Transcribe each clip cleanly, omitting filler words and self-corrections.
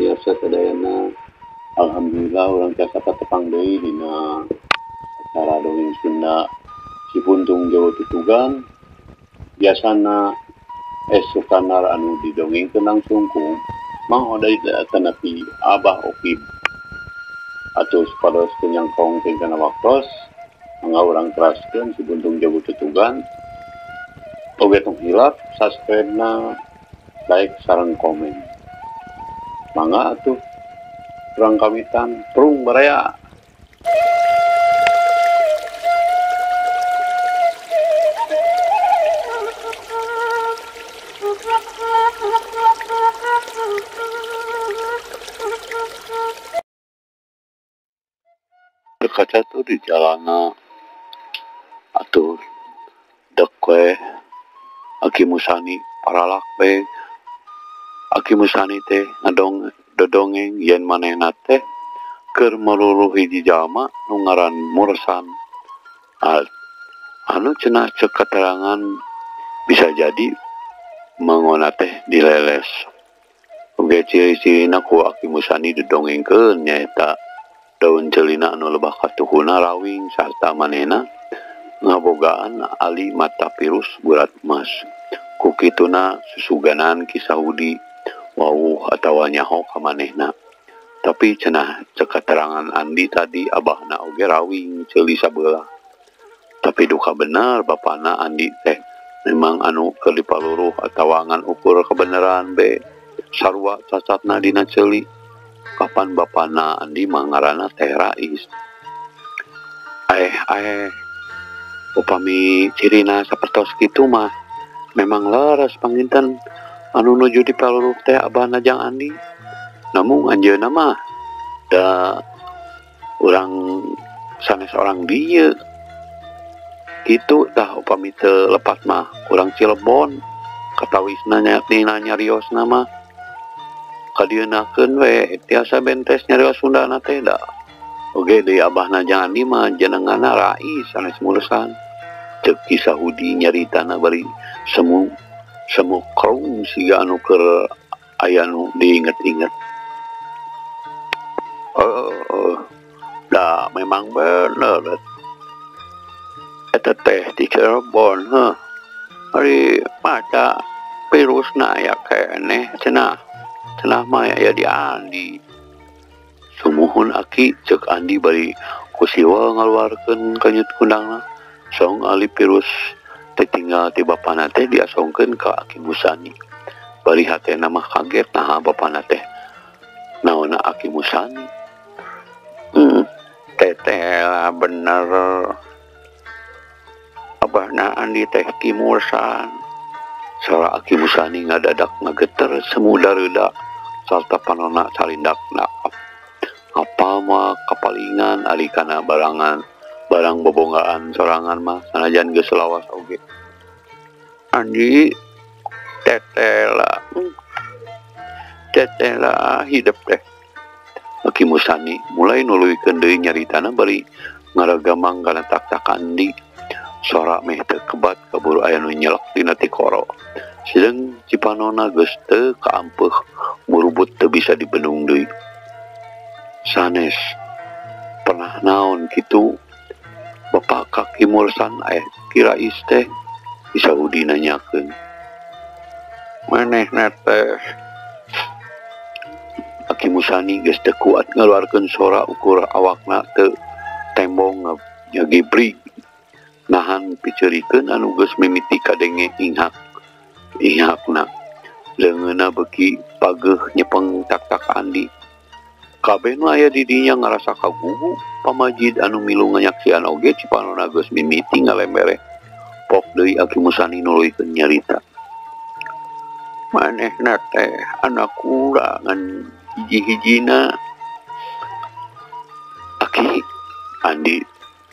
Pamiarsa sadayana. Alhamdulillah urang tiasa patepang deui dina acara dongeng Sunda Si Puntung Jawa Tutugan. Biasana es Sukanar anu didongengkeun langsung ku Mang Oday atanapi Abah Okib. Atuh supados teu nyangkong tingkana waktos, mangga urang teraskeun Si Puntung Jawa Tutugan. Oge tong hilap subscribe-na, like sareng komen. Mangga atuh urang kawitan prung baraya. Kaca tuh di jalana atuh dek we Aki Musani paralak we Aki Musani teh ngadong dodongeng yen manehna teh keur meluluh hiji jalma nu ngaran Mursan. Anu cenah ceuk katerangan bisa jadi mangona teh dileles. Oge ciri-cirina ku Aki Musani didongengkeun nyaeta daun celina anu lebah katuhuna rawing sarta manehna ngabogaan ali mata pirus gurat emas. Ku kituna susuganan Ki Sahudi wawuh atawa nyaho ka manehna. Tapi cenah cek katerangan Andi tadi abahna oge rawing ceuli sabelah. Tapi duka bener bapana Andi teh memang anu keur dipaluruh atawa ngan ukur kebenaran be sarua cacatna dina ceuli. Kapan bapana Andi mah ngaranna teh Rais. Upami cirina sapertos kitu mah memang leres panginten anu nuju dipaluruh teh abahna jang Andi. Namun anjeunna mah da urang sanes orang dieu. Kitu tah upami teu lepat mah urang Cirebon katawisna nya nyariosna mah kadieunakeun we tiasa bentes nyarios Sundana teh da. Oge deui abahna jang Andi mah jenenganna Rais sanes Mursan. Ceuk Ki Sahudi nyaritana bari semu semu krung siga anu keur aya nu diinget-inget. Da memang bener eta teh di Cirebon heuh. Ari mata virusna aya keneh cenah. Cenah mah aya di Andi. Sumuhun aki ceuk Andi bari ku siwa ngaluarkeun kanyut kundangna. Song ali virus teh tinggal ti bapana teh diasongkeun ka Aki Musani. Bari hatena mah kaget naha bapana teh naonna Aki Musani. Teteh lah bener abahna Andi teh Ki Mursan. Sora Aki Musani ngadadak ngageter semu dareuda sarta panonna calindakna. Apa mah kapalingan ari kana barangan barang bobonggaan sorangan mah sanajan geus lawas oge. Andi teteh lah hidup teh. Aki Musani mulai nuluykeun deui nyaritana bari ngaragamang kana tak-tak Andi. Sora meh teu kebat kaburu aya nu nyelek dina tikoro. Sideung cipanona geus teu kaampeuh murubut teu bisa dibendung deui. Sanes pernah naon kitu bapak Ki Mursan Ki Rais teh Ki Sahudi nanyakeun. Manehna teh Aki Musani geus teu kuat ngaluarkeun sora ukur awakna teu tembong nyagibrig nahan piceurikeun anu geus mimiti kadenge inghak inghakna. Leungeunna beuki pageuh nyepeng tak-tak Andi. Kabeh nu aya di dinya ngarasa kagugu pamajid anu milu nganyaksian oge cipanona geus mimiti ngalembereh. Pok deui Aki Musani nuluykeun nyarita. Manehna teh anak kula ngan hiji-hijina. Aki Andi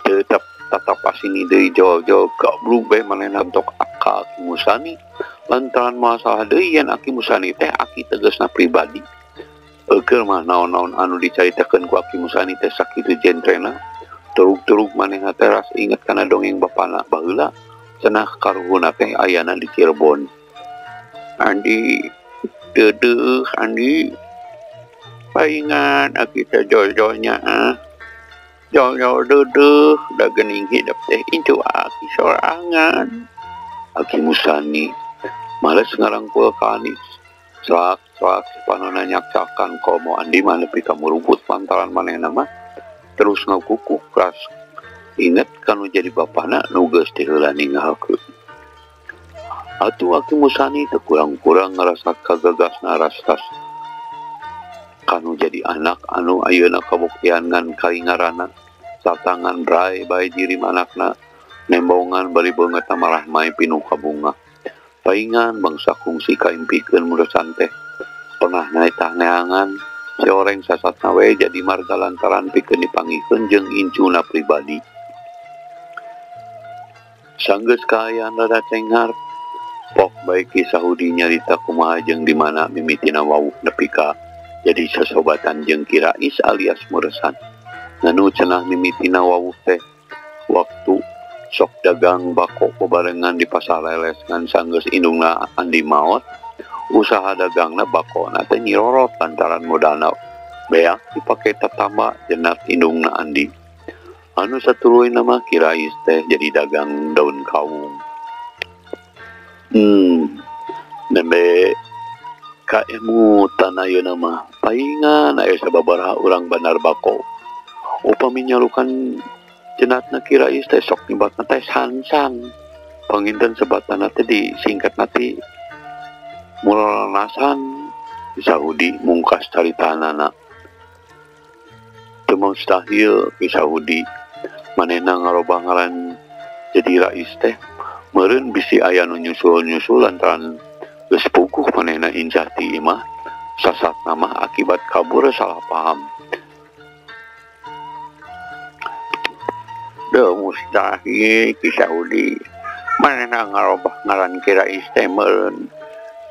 tetap tatap pasini deui jawab-jawab gablug bae manehna tok ka Aki Musani lantaran masalah deui yen Aki Musani teh aki tegasna pribadi. Eukeul mah naon-naon anu dicaritakeun ku Aki Musani teh sakitu jentrena. Turug-turug manehna teh ras inget kana dongeng bapana baheula cenah karuhunna teh ayana di Cirebon. Andi deudeuh Andi Paingan aki teh jol-jolnya ah. Jol-jol deudeuh da geuning hidep teh incu aki sorangan. Aki Musani males ngarangkul ka Andi. Selak-selak panona nyakcakan komo Andi mah nepi ka murumput lantaran manehna mah terus ngakukuh keras. Inget kanu jadi bapana nu geus teu heula ninggalkeun. Atuh Aki Musani teu kurang-kurang ngarasa kagagasna rastas kanu jadi anak anu ayeuna kabuktian ngan kaingarana satangan rai bae diri anakna nembongan bari beungeut marahmai pinuh kabunga. Paingan bangsa kungsi kaimpikeun muresan teh pernah naetah neangan si oreng sasatna we jadi marga lantaran pikeun dipangihkeun jeung incuna pribadi. Sanggeus kaayaan rada cenghar pok bae Ki Sahudi nyarita kumaha jeung di mana mimitina wawuh nepi ka jadi sasobatan jeung Ki Rais alias muresan. Nganu cenah mimitina wawuh teh waktu sok dagang bako bebarengan di pasar leles ngan sanggeus indungna Andi maot usaha dagangna bakona teh nyirorot lantaran modalna beak dipake tatamba jenat indungna Andi. Anu satuluyna mah Ki Rais teh jadi dagang daun kawung. Nembe kaemutan ayeuna mah paingan aya sababaraha urang bandar bako. Upami nyalukan jenatna Ki Rais teh sok nyebatna teh sansan. Panginten sebatna teh disingkatna ti mulanasan. Ki Sahudi mungkas caritanana. Teu mustahil Ki Sahudi manehna ngarobah ngaran jadi Rais teh meureun bisi aya nu nyusul-nyusul lantaran geus puguh manehna incah ti imah sasatna mah akibat kabur salah paham. Deuh mustahil Ki Sahudi manehna ngarobah ngaran Ki Rais teh meureun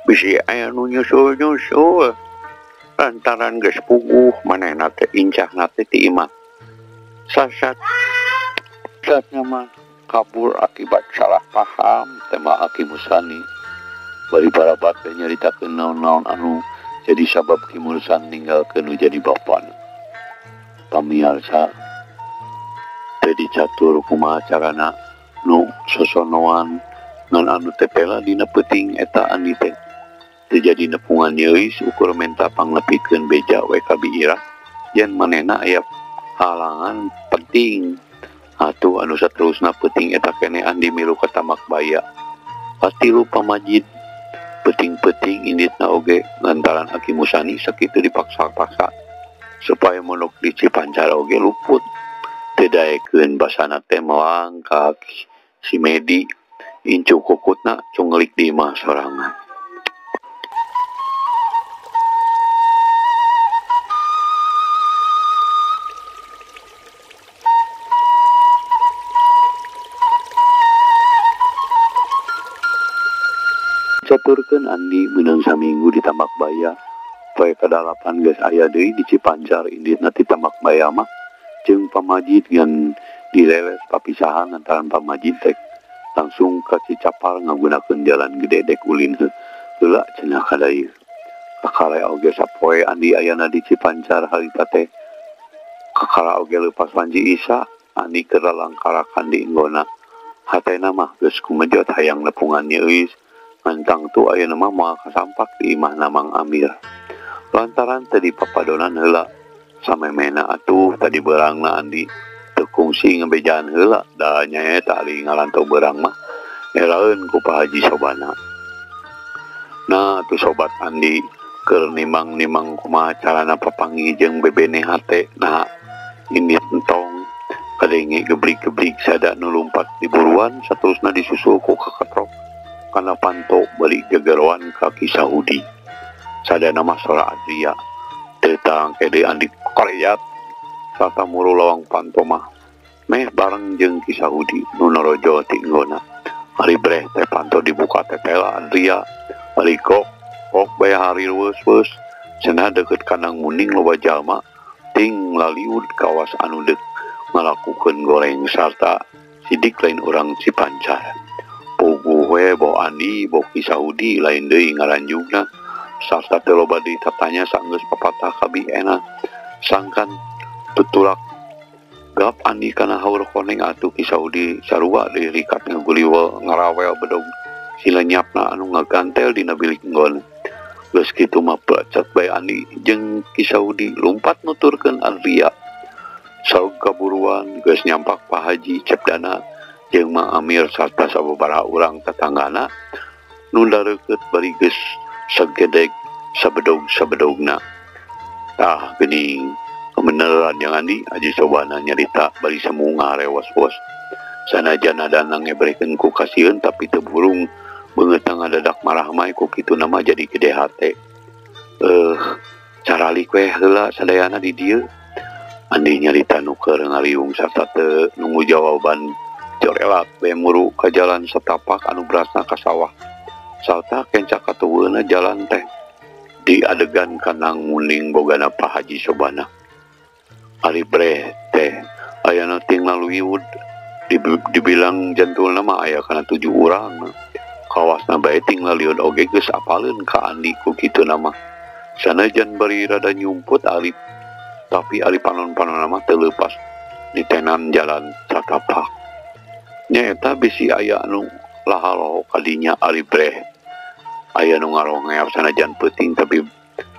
bisi aya nu nyusul-nyusul lantaran geus puguh manehna teh incahna teh ti imah sasatna mah kabur akibat salah paham tema Aki Musani. Bari parabat teh nyaritakeun naon-naon anu jadi sabab Ki Mursan ninggalkeun nu jadi bapana. Pamiarsa teh dicatur kumaha carana nu sosonoan ngan anu tepela dina peuting eta Andi teh. Teu jadi nepungan nyeuis ukur menta panglepikeun beja we ka biirah yen manehna aya halangan penting. Atuh anu saterusna peuting eta keneh Andi milu ka Tamak Baya. Patilu pamajid peuting-peuting inditna oge lantaran Aki Musani sakitu dipaksa-paksa supaya mondok di Cipancar oge luput. Teu daekeun basana teh melang ka si Medi incu kukutna cunglik di imah sorangan. Caturkeun Andi meunang saminggu di Tambak Baya. Poe kadalapan geus aya deui di Cipancar inditna ti Tambak Baya mah jeung pamajid ngan dileles papisahan lantaran pamajid teh langsung ka Cicapar ngagunakeun jalan gede dek ulin heula cenah kadayeuh. Kakara oge sapoe Andi ayana di Cipancar harita teh kakara oge leupas wanci Isa Andi keur lalangkarakan di inggona. Hatena mah geus kumejot hayang nepungan nyeuis. Ngantang tu ayeuna mah moal kasampak di imahna Mang Amir. Lantaran teu dipapadonan heula samemehna atuh tadi beurangna Andi teu kungsi ngebejaan heula da nyaeta ari ngalanto beurang mah eraeun ku Pak Haji Sobana. Nah atuh sobat Andi keur nimang-nimang kumaha carana papanggih jeung bebene hate nah indit entong kadenge geblig-geblig sada nu lumpat di buruan saterusna disusul ku kaketrok kana panto balik gegeroan ka Ki Sahudi. Sadana mah sora Adria teu tangke deui Andi koreat sarta muru lawang panto mah meh bareng jeung Ki Sahudi nu norojo ti inggona. Ari breh teh panto dibuka teh tela Adria balik kok kok bae hari leuweus-weus cenah deukeut kandang muning loba jalma ting laliud kawas anu deuk ngalakukeun goreng sarta sidik lain urang Cipancar. Puguh we bo Andi bo Ki Sahudi lain deui ngaranjugna Sarta teu loba ditatanya sanggeus papatah kabi enak sangkan tutulak gap Andi kana haur koneng atuh Ki Saudi sarua deui rikat ngaguliwe ngarawel bedog silenyapna anu ngagantel dina bilik nggon. Geus kitu mah plecat bae Andi jeung Ki Saudi lumpat nuturkeun Adria. Saug kaburuan geus nyampak Pak Haji Cepdana jeung Mang Amir sarta sababaraha urang tatanggana nu dareukeut bari geus sagedeg sabedog-sabedogna. Tah geuning kebenaran yang Andi Haji Sobana nyarita bari semu ngarewas-was. Sanajan nadana ngebrekeun ku kasieun tapi teu burung beungeut ngadadak marah mah ku kitu nama jadi gede hate. Caralik weh heula sadayana di dieu. Andi nyarita nu keur ngariung sarta teu nunggu jawaban corelat bae muru ka jalan setapak anu berasna ka sawah. Sarta kenca katuweuna jalan teh di adegan kanang muning bogana Pak Haji Sobana. Ari breh teh ayana ting laluiud dibilang jantulna mah aya kana 7 urang. Kawasna bae ting laliud oge geus apaleun ka Andi ku kituna mah. Sanajan bari rada nyumput alip tapi ari panon-panon mah teu leupas ditenan jalan satapak. Nyaeta bisi aya anu lahaloho kadinya ari breh. Aya nu ngarongeap sanajan peuting tapi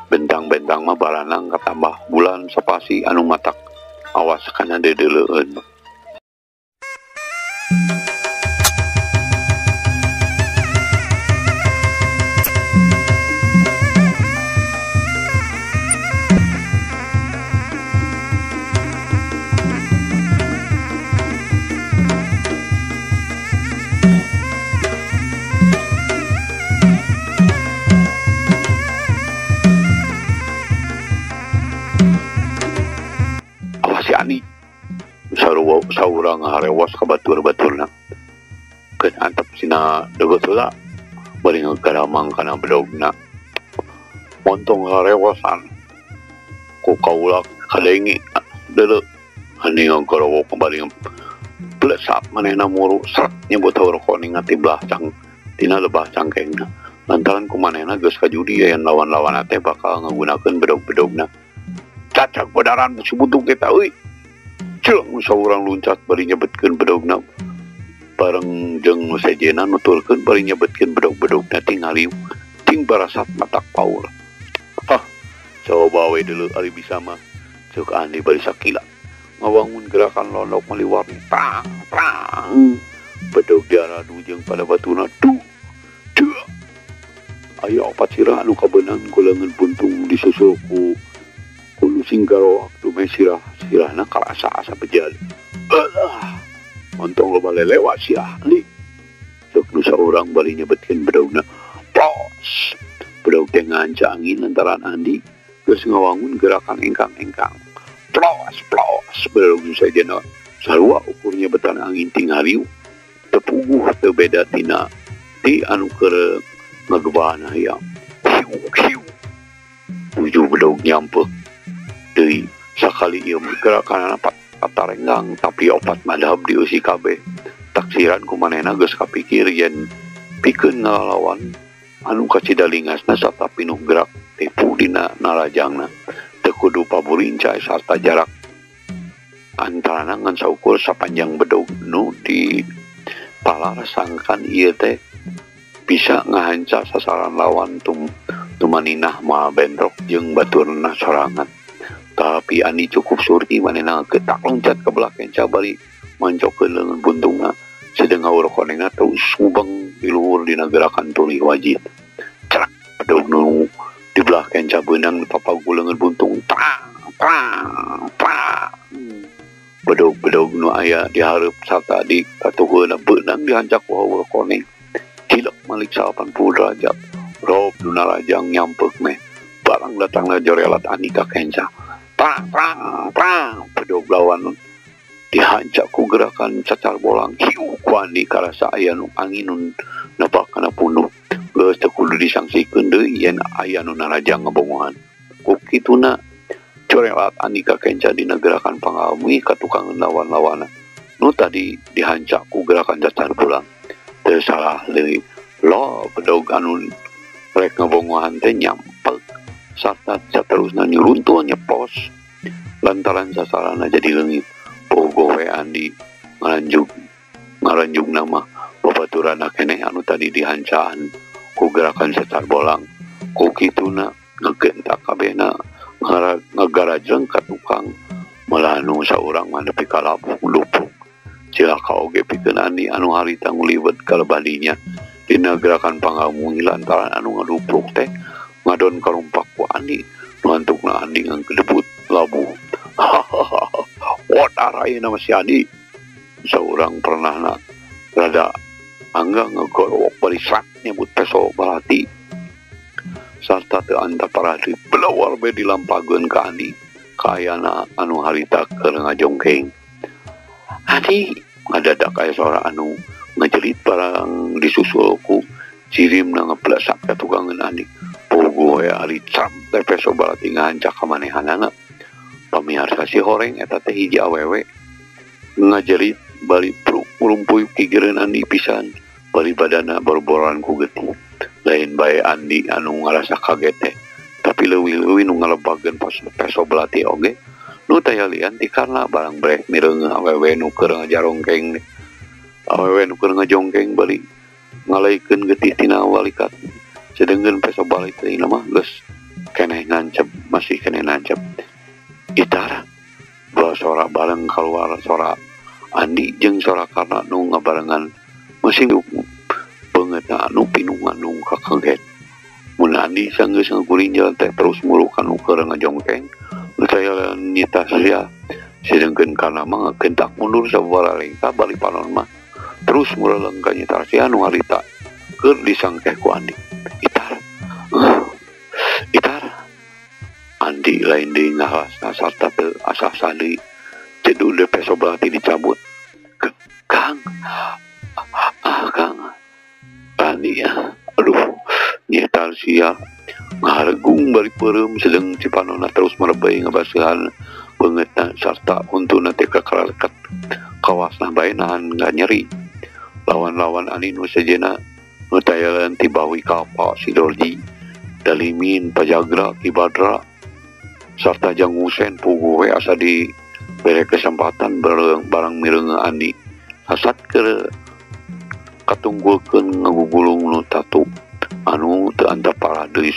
bentang-bentang mah baranang katambah bulan sapasi anu matak awas kana dedeleueun. Saurang ngarewas ka batur-baturna keun antep sina deukeut heula bari ngagaramang kana bedogna montong ngarewasan ku kaula kadenge deuleu hani ngagarowok bari plesap manehna muru sret nyebut haur koning ti belah cang tina lebah cangkengna lantaran ku manehna geus kajudi yen lawan-lawanna teh bakal ngagunakeun bedog-bedogna cacak bodaran si butung kita euy. Ceung saurang luncat bari nyebetkeun bedogna bareng jeung nu sejena nuturkeun bari nyebetkeun bedog-bedogna ting ngaliu ting barasat matak paur. Hah, coba we deuleu ari bisa mah ceuk Andi bari sakila ngawangun gerakan londok maliwarni prang prang bedog diaradu jeung pada batuna du du aya opat sirah anu kabeunang ku leungeun buntung disusul ku kudu sing garowak dumeh sirah sirahna karasa asa bejal. Alah, ontong loba lelewa sia li. Ceuk nu saurang bari nyebetkeun bedogna. Plos. Bedog teh nganca angin lantaran Andi geus ngawangun gerakan engkang-engkang. Plos plos bedog nu sajena sarua ukur nyebetan angin ting hariu. Teu puguh teu beda tina ti anu keur ngagebana hayang. Hiu hiu. Tujuh bedog nyampeuh deui sakali ieu gerakanna patarenggang tapi opat madhab dieusi kabeh. Taksiran ku manehna geus kapikir yen pikeun ngalawan anu kacidalingasna sarta pinuh gerak tipu dina narajangna teu kudu paburincai sarta jarak antarana ngan saukur sapanjang bedog nu di palar sangkan ieu teh bisa ngahanca sasaran lawan tumaninah moal bentrok jeung baturna sorangan. Tapi Andi cukup surti manehna getak loncat ke belah kenca bari mancokkeun leungeun buntungna sedeng haur konengna terus ngubeng di luhur dina gerakan tuli wajib. Cerak bedog nu di belah kenca beunang papagu leungeun buntung prang prang prang. Bedog-bedog nu aya dihareup sarta di katuheuna beunang dihancak ku haur koneng. Tilek malik 80 derajat. Rob nu narajang nyampeuk meh. Barang datangna jorelat Andi ka kenca. Prang prang prang bedog lawan dihancak ku gerakan cacar bolang hiu ku Andi karasa aya nu angin nu nebak kana punduh geus teu kudu disangsikeun deui yen aya nu narajang ngabongohan ku kituna corelat Andi ka kenca dina gerakan pangalmi ka tukangeun lawan-lawanna nu tadi dihancak ku gerakan cacar bolang teu salah deui lo bedog anu rek ngabongohan teh nyam Sarta saterusna nyuruntul nyepos lantaran sasarana jadi leungit. Pogo we Andi ngaranjug nama babaturana keneh anu tadi dihancaan ku gerakan cacar bolang. Ku kituna ngegentak kabehna ngagarajeng ka tukang melanu saurang mah nepi ka labuh lupuk. Cilaka oge pikeun Andi anu harita nguliwet ka lebadinya dina gerakan pangamungi lantaran anu ngadupluk teh ngadon karumpak ku Andi. Nu antukna Andi ngangkedebut labuh. What ayeuna mah si Andi. Saurang pernahna rada angga ngegorowok bari srat nyebut peso balati. Sarta teu antapara deui belawar be dilampageun ka Andi. Kaayana anu harita keur ngajongkeng. Andi ngadadak aya sora anu ngajerit barang disusul ku cirimna ngeplesak ka tukangeun Andi. Puguh we ari cam teh peso balati ngahancak ka manehanana. Pamiarsa si horeng eta teh hiji awewe ngajerit bari murumpuy gigireun Andi pisan bari badana bor-boran ku getih. Lain bae Andi anu ngarasa kaget teh, tapi leuwih-leuwih nu ngalebageun peso belati oge nu taya lian ti karna barang breh mireungeuh awewe nu keur ngajarongkeng awewe nu keur ngajongkeng bari ngalaikeun getih tina walikat. Sedengkeun peso balati mah geus keneh ngancep, masih keneh nancep. Itara dua sora bareng keluar sora Andi jeung sora Karna nu ngabarengan masih beungeutna anu pinungan nu kakaget. Mun Andi sanggeus ngagurinjel teh terus murukan nu keur ngajongkeng nu saya nyita sia. Sedengkeun Karna mah ngagentak mundur sababaraha lengkah bali panon mah terus mureleng ka nyita sia nu harita keur disangkeh ku Andi. Itar, itar. Andi lain deui ngahalasna sarta teu asah deui. Ceduh deui peso balati dicabut. Kang, ah kang, Andi ya, aduh, nyetal sia ngaharegung bari peureum sedeng cipanona terus merebei ngabaseuhan beungeutna sarta huntuna teh kakareket kawasna bae nahan nyeri. Lawan-lawan Andi nu sejenna nu taya ti Bawi Kapa, Sidorji, Dalimin, Pajagra, Ki Badra sarta Jang Husen puguh we asa dibere kesempatan barang mireungeun Andi sasat keur katunggulkeun ngagugulung nu tatu anu teu antapara deui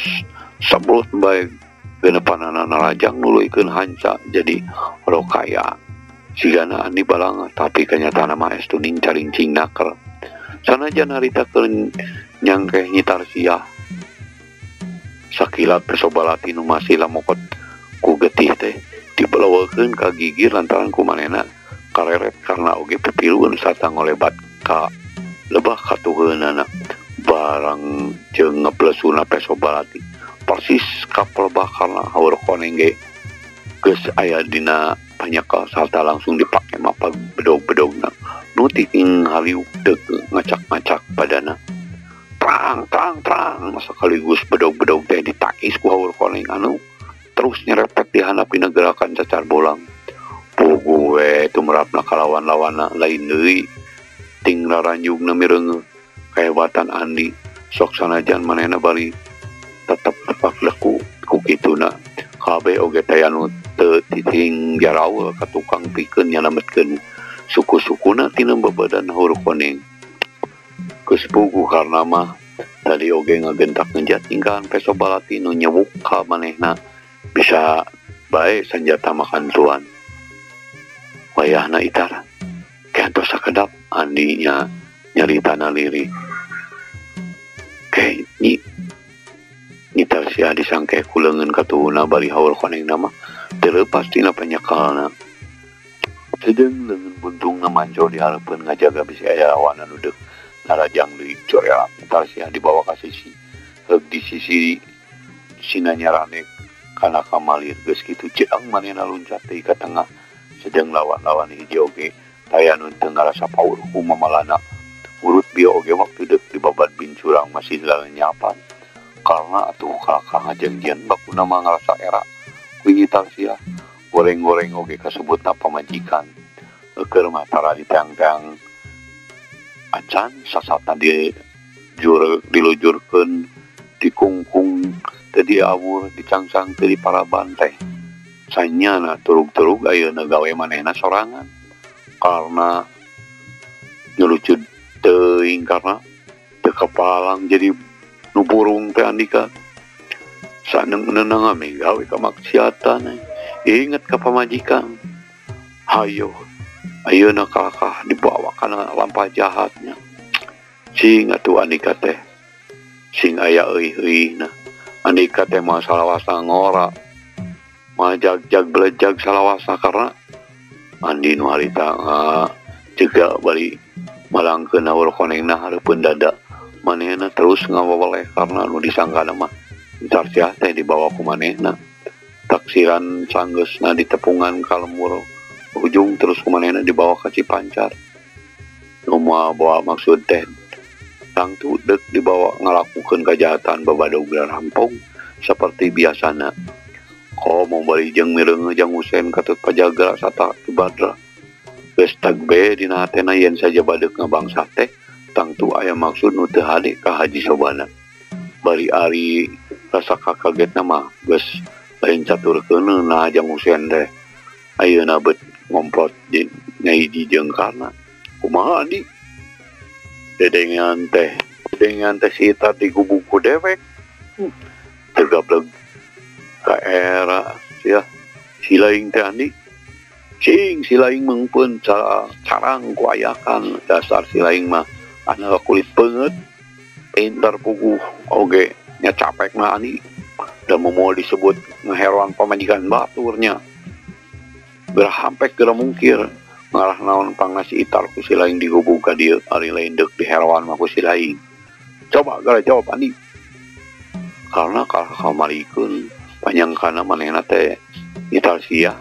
sabrot bae genepanana narajang nuluykeun hanca jadi rokaya. Sigana Andi balang tapi kanyataana mah estuning carincing naker. Sanajan harita keur nyangkeh nyitar sia sakilat peso balati nu masih lamokot ku getih teh dibelawakeun ka gigir lantaran ku manehna kareret karena oge pipilueun sarta ngolebat ka lebah katuheunana barang jeung ngeblesuna peso balati persis ka pelebah karena haur koneng ge geus aya dina panyakal sarta langsung dipake mapa bedog-bedogna nu titing haliuk deuk ngacak-ngacak badana. Trang trang trang sekaligus bedog-bedog teh ditakis ku haur koneng anu terus nyerepet dihandap dina gerakan cacar bolang. Puguh we tumerapna kalawan-lawanna lain deui ting raranjugna mireungeuh kahebatan Andi. Sok sanajan manehna bari tetep tepak leku ku kituna kabeh oge teh anu teu titing jaraul ka tukang pikeun nyalametkeun suku-sukuna tina babadan haur koneng. Geus puguh karna mah tadi oge ngagentak ngejat tingkahan peso balati nu nyewuk ka manehna bisa bae sanjata makan tuan. Wayahna itara kantos sakedap Andi nya nyaritana lirih. Ke nyi nyitar sia disangke ku leungeun katuhuna bari haur koneng mah teu leupas tina panyekalna. Sedeng leungeun buntungna manco dihareupeun ngajaga bisi aya lawan anu deuk narajang deui coreak. Nyitar sia dibawa ka sisi heug di sisi sina nyarane kana kamalir geus kitu ceang manehna luncat deui ka tengah. Sedeng lawan-lawan hiji oge taya nu teu ngarasa paur ku mamalana. Urut bieu oge waktu deuk dibabad bincurang masih lanyapan karena atuh kakak ngajengjian bakuna mah ngarasa era ku nyitar sia goreng-goreng oge kasebutna pamajikan. Keur mah tara diteang-teang acan sasatna dilujurkeun Dikungkung teu diawur, dicangsang teu diparaban teh. Sanyana turug-turug ayeuna gawe manehna sorangan. Karena nyelucud teuing karena teu kepalang jadi nu burung teh Andika. Saneng-nenang ame gawe kamaksiatan. Ingat ka pamajikan. Hayo ayeuna kalakah dibawa kana lampah jahatnya. Sing atuh Andika teh sing aya euy-euyna. Andika teh mah salawasa ngora. Majag-jag belejag salawasa karena Andi nu harita juga bari malangkeun haur konengna hareupeun dada. Manehna terus ngawaweleh karena nu disangkana mah Tarsiah teh dibawa ku manehna. Taksiran sanggeusna ditepungan ka lemur ujung terus ku manehna dibawa ka Cipancar. Nu bawa maksud teh tangtu dek dibawa ngalakukeun kejahatan babadog rampung seperti biasana. Komo bari jeung mireung Jang Husein katut pajaga sata Badra. Geus tagbe dina hatena yen saja badeuk ngabangsa teh tangtu aya maksud nu teu hade ka Haji Sobana. Bari ari rasa kagetna mah geus lain caturkeun na Jang Husein teh. Ayeuna bet ngomprot di Nyai jeung Karna. Kumaha Andi? Dedengan teh si Ita digubuk ku dewek. Tergableg ka era sia si laing teh Andi. Cing si laing mengpeun carang ku ayakan dasar si laing mah anak kulit peungeut pintar puguh oge nya capek mah Andi. Dan mau disebut ngeheroan pamajikan baturnya. Gerahampek geura mungkir. Ngarah naon pangna si Itar ku si laing digubug ka dieu ari lain deuk diheroan mah ku si laing. Coba gara jawab Andi. Karena kalah kamarikeun panyangkana manehna teh Itar sia.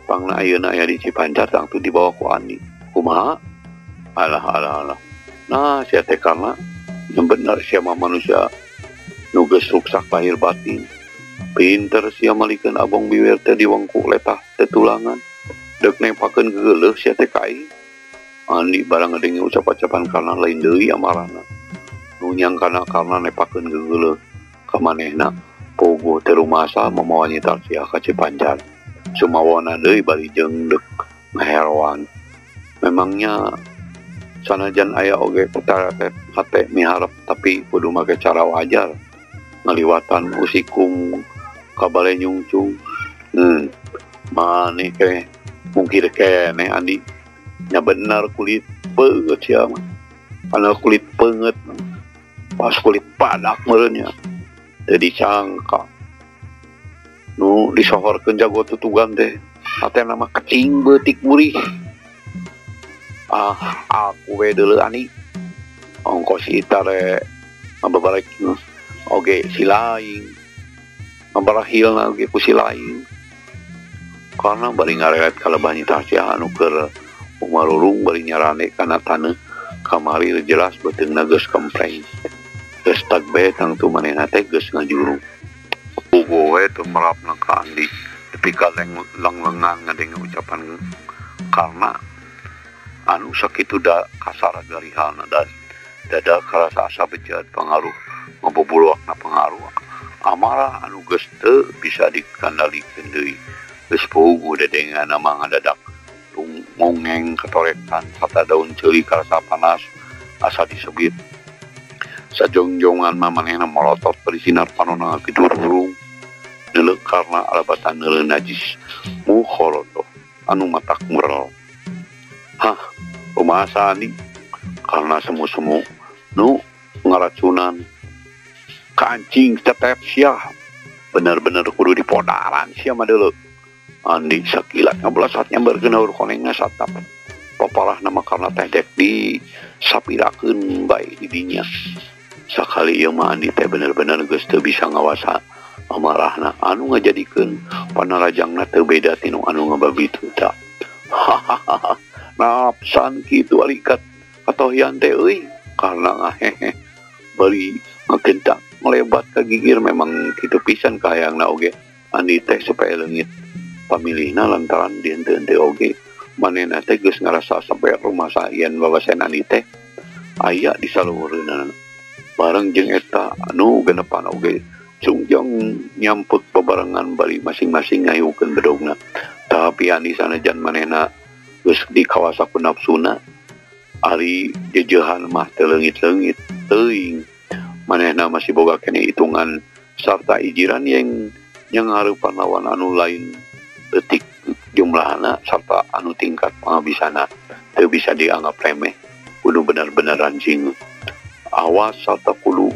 Pangna ayeuna aya di Cipancar tangtu dibawa ku Andi. Kumaha? Alah alah alah. Nah sia teh karena yang bener sia mah manusia nu geus ruksak lahir batin. Pinter sia malikeun abong biwer teh diwengku letah tetulangan. Dek nempakeun geuleuh sia teh ka aing. Andi barang ngadenge ucap-ucapan karena lain deui amarahna. Nu nyangkana karena nepakeun geuleuh ka manehna pogo teu rumasa mamawa Nyi Tarsiah ka Cipancar. Sumawona deui bari jeung deuk ngaheroan. Memangnya sanajan aya oge petara hate miharep tapi kudu make cara wajar. Ngaliwatan usikum ka bale nyungcung. Maneh ke mungkir keneh Andi. Nya bener kulit peungeut sia mah. Kana kulit peungeut pas kulit padak meureun nya. Teu disangka. Nu disohorkeun jago tutugan teh hatena mah kecing beutik murih. Ah, aku we deuleu Andi. Ongko si Ita re ngababarek oge si laing. Ngabarahilna oge ku si laing. Karena bari ngareret kalebah Nyi Tarsiah anu keur umarurung bari nyarane kana taneuh kamari jelas beuteungna geus kempreng. Geus tagbe tangtu manehna teh geus ngajuru. Puguh we teu merapna ka Andi tepi ka lenglengan ngadenge ucapan karena anu sakitu da kasar garihana dan dada karasa asa bejat pengaruh ngabubuluakna pengaruh amarah anu geus teu bisa dikendalikeun deui. Geus puguh dedengan mah ngadadak ngongeng ketorekan sarta daun ceuli karasa panas asa disebit. Sajongjongan mah manehna molotot bari sinar panonna kitu burung neuleuh karena alabatan neuleuh najis mukholotoh anu matak murel. Hah, kumaha Andi? Karena semu-semu nu ngaracunan kancing tetep sia bener-bener kudu dipodaran sia mah deuleu. Andi sakilat ngabelasat nyamberkeun haur konengna satap. Paparah nama karena teh dek disapirakeun bae di dinya. Sakali ieu mah Andi teh bener-bener geus teu bisa ngawasa amarahna anu ngajadikeun panarajangna teu beda tinu anu ngababituta. Hahaha. Napsan kitu alikat katohian teh euy karena ngahehe bari ngagentak melebat ka gigir memang kitu pisan kahayangna oge Andi teh supaya leungit pamilihna lantaran di henteu oge manehna teh geus ngarasa sampai rumah sayen babasen Andi teh aya di saluhureunana. Bareng jeung eta anu genepan oge sungjong nyampek bebarengan bari masing-masing ngayukeun bedogna. Tapi Andi sanajan manehna geus dikawasa ku nafsuna ari jejehan mah teu leungit-leungit teuing. Manehna masih boga keneh hitungan sarta ijiran yang nyarupan lawan anu lain detik jumlahna sarta anu tingkat pangabisana teu bisa dianggap remeh. Kudu bener-bener rancing awas sarta kudu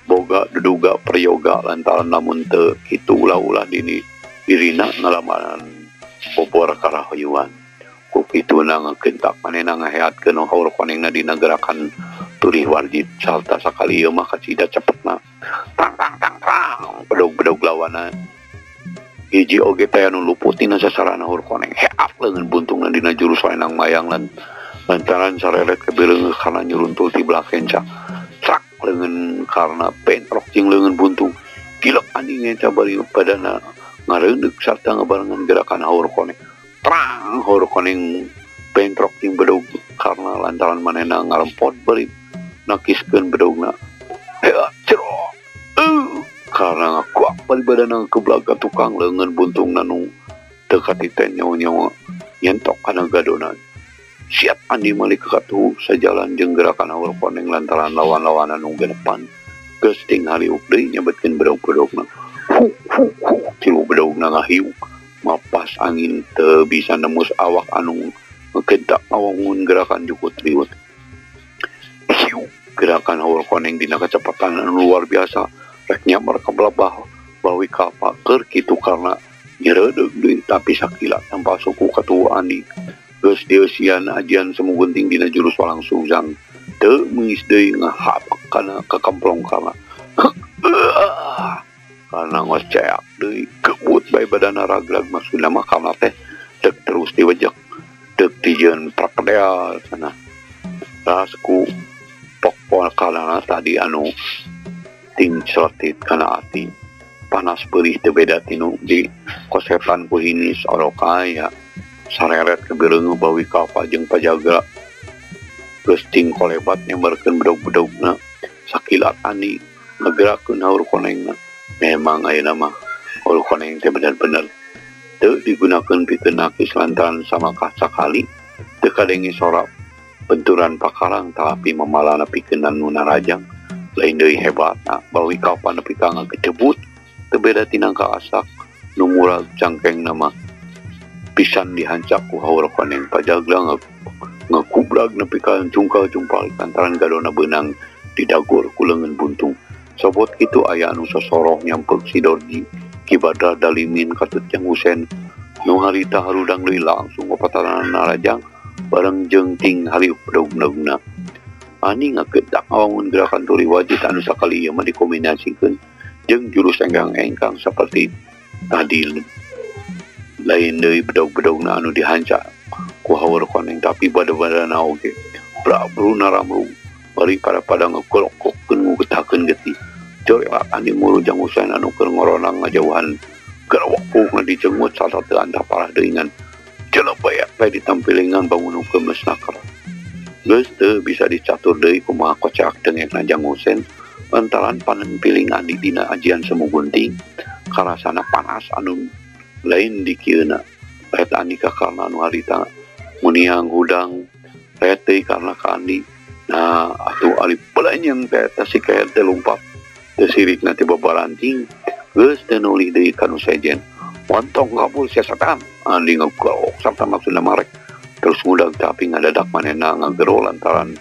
boga duduga prayoga lantaran lamun teu kitu ulah-ulah dini dirina ngalamaran obor karahuyuan. Ku kituna ngakentak manehna ngaheatkeun haur konengna dina gerakan turih warjit sarta sakali ieu mah kacida cepetna tang tang tang tang bedog-bedog lawana hiji oge teh anu luput tina sasarana haur koneng heat leungeun buntungna dina jurus lenang mayang lan lantaran sareret kebireungeuh karena nyuruntul ti belah kenca trak leungeun karena bentrok jeung leungeun buntung gilek anjing ngenca bari badana ngareundeuh sarta ngabarengan gerakan haur koneng terang haur koneng bentrok jeung bedog karena lantaran manehna ngarempot bari nakiskeun bedogna heat cerok karena ngakuak bari badana kebelaga tukang leungeun buntungna nu teu katiten nyawa-nyawa nyentok kana gadona. Siap Andi malik katuhu sajalan jeung gerakan haur koneng lantaran lawan-lawanan nu genepan geus ting haliuk deui nyebetkeun bedog-bedogna. Hu hu hu tilu bedogna ngahiuk mapas angin teu bisa nembus awak anu ngegentak ngawangun gerakan jukut riut. Hiuk gerakan haur koneng dina kecepatan anu luar biasa rek nyamar ka belabah bawi kapa keur kitu karena nyereudeuh deui tapi sakila tanpa suku katuhu Andi. Geus dieusian ajian semu gunting dina jurus walang sungsang teu meungis deui ngahapak kana kakamplong kana karena ngos ceak deui kebut bae badana ragrag maksudna mah kana teh deuk terus diwejek deuk dijieun prakedea cenah ras ku pokpol kana tadi anu ting celetit kana ati panas peurih teu beda tinu di kosetan ku hinis orokaya sareret kebireungeuh bawi kafa jeung pajaga geus ting kolebat nyambarkeun bedog-bedogna sakilat Andi ngagerakeun haur konengna. Memang ayeuna mah haur koneng teh bener-bener teu digunakeun pikeun nakis lantaran samakah sakali teu kadenge sora benturan pakarang tapi mamalana pikeun anu narajang lain deui hebatna bawi kafa nepi ka ngagecebut teu beda tina ka asak nu murag cangkengna mah pisan dihancak ku haur koneng pajagla ngakublag nepi ka jungkal jumpal lantaran gadona beunang didagor ku leungeun buntung. Sobot kitu aya anu sosoroh nyampek si Dorji Ki Badra Dalimin katut Jang Husen nu harita harudang deui langsung ngopataran narajang bareng jeung ting haliuk bedog-bedogna. Ani ngagedak ngawangun gerakan turi wajit anu sakali ieu mah dikombinasikeun jeung jurus engkang-engkang saperti tadi lain deui bedog-bedogna anu dihancak ku haur koneng tapi bada-badana oge brabru naramrung bari pada-pada ngegolokkeun ngugetakeun getih coreak Andi muru Jang Husain anu keur ngoronang ngajauhan gerewok dicengut sarta teu antah parah deui ngan jelebeak bae ditampilingan bangun ke mesnaker geus teu bisa dicatur deui kumaha kocak dengekna Jang Husain lantaran panempiling Andi dina ajian semu gunting karasana panas anu lain dikieuna ret Andi ka karna anu harita muniang hudang ret deui karna ka Andi. Nah atuh ari belenyeng teh eta si kehed teh lumpat teu sirikna teh babaranting geus teu nulih deui ka nu sejen montong kabul sia setan Andi ngagorok sarta maksudna marek terus ngudag tapi ngadadak manehna ngagero lantaran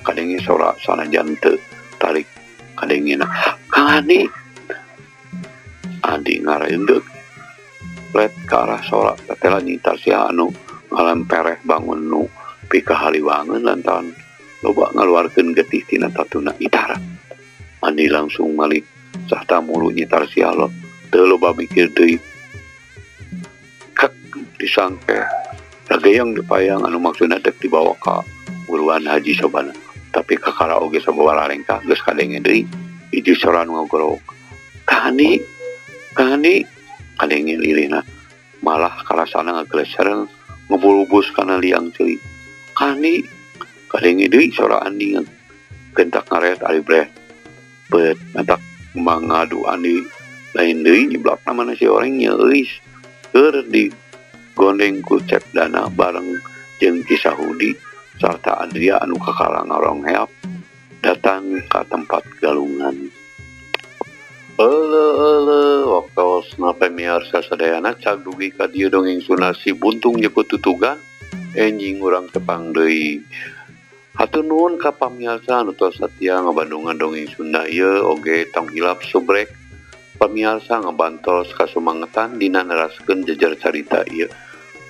kadenge sora sanajan teu tarik kadengena Kang Andi. Andi ngareundeuk let ka arah sora tetela nyitar sia anu ngalampereh bangun nu pikahaliwangeun lantaran loba ngaluarkeun getih tina tatuna itara. Andi langsung malik sarta mulu nyitar sia lo teu loba mikir deui kek disangke rageyang dipayang anu maksudna dek dibawa ka buruan haji sobana tapi kakara oge sababaraha lengkah geus kadenge deui hiji sora nu ngagorok Kang Andi Kang Andi kadenge lilihna malah karasana ngageleser ngebulubus kana liang ceuli Kang Andi kadenge deui sora Andi gentak ngaret ari breh cepet matak mangadu andi lain deui nyeblakna mana si oreng nyeuis keur digondeng ku Cep Dana bareng jeung Ki Sahudi sarta Adria anu kakara ngarongheap datang ka tempat galungan. Euleuh waktosna pamiarsa sadayana cag dugi ka dieu dongeng Sunda si Buntung jeput tutugan enjing urang tepang deui. Hatur nuhun ka pamiarsa anu tos satia ngabandungan dongeng Sunda ieu oge tong hilap subrek pamiarsa ngabantos kasumangetan dina neraskeun jejer carita ieu.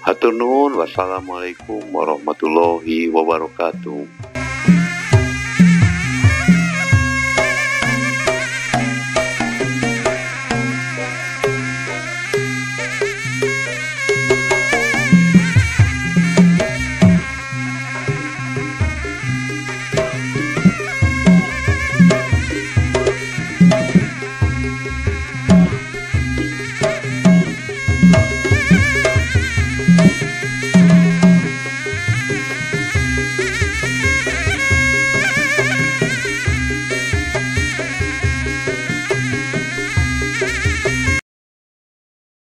Hatur nuhun, wassalamualaikum warahmatullahi wabarakatuh.